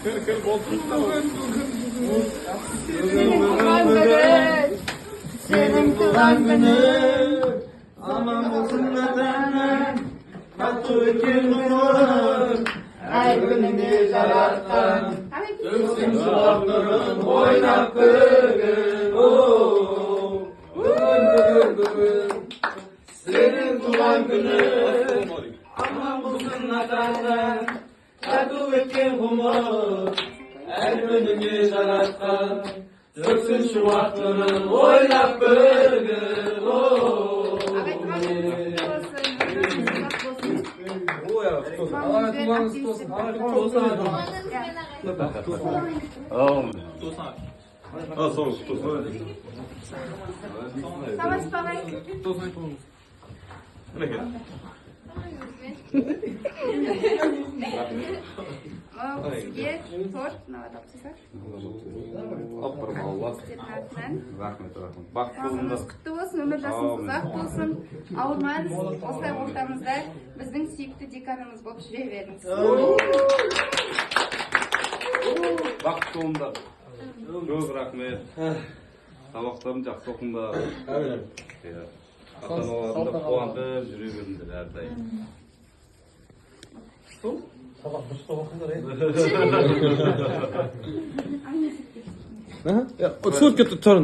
Кір, кір, болды. Сенің туған күнің, сенің туған күнің. Аман болсын ата-анаң, тату өткен ғұмырың, әр күніңде жаратқан. Төксін шуақ нұрын ойнап күлгін. О, бүгін, бүгін, бүгін, сенің туған күнің. Аман болсын ата-анаң, тату өткен ғұмыр, әр күніңде жаратқан. Төксін шуақ нұрын ойнап күлгін. О, Ағай, туған күніңіз құтты болсын, өміріңіз ұзақ болсын. Ой, Туған күніңізбен, активистер. А, сол, құтты болсын. Саламатсыз ба, ағай? Мінекей. Мынау сізге торт, мынау алып тастасақ. Алла. Сіздердің атынан. Рахмет, рахмет. Бақытты Туған болыңдар. күніңіз құтты болсын, өмір жасыңыз ұзақ болсын. Ауырмаңыз, осылай ортамызда біздің сүйікті деканымыз болып жүре беріңіз. Бақытты болыңдар. Көп рахмет. Сабақтарын жақсы оқыңдар. Иә. Ата-аналарыңды қуантып жүре беріңдер әрдайым. Сабақ дұрыстап оқыңдар, е. Ай, Суретке тұрын.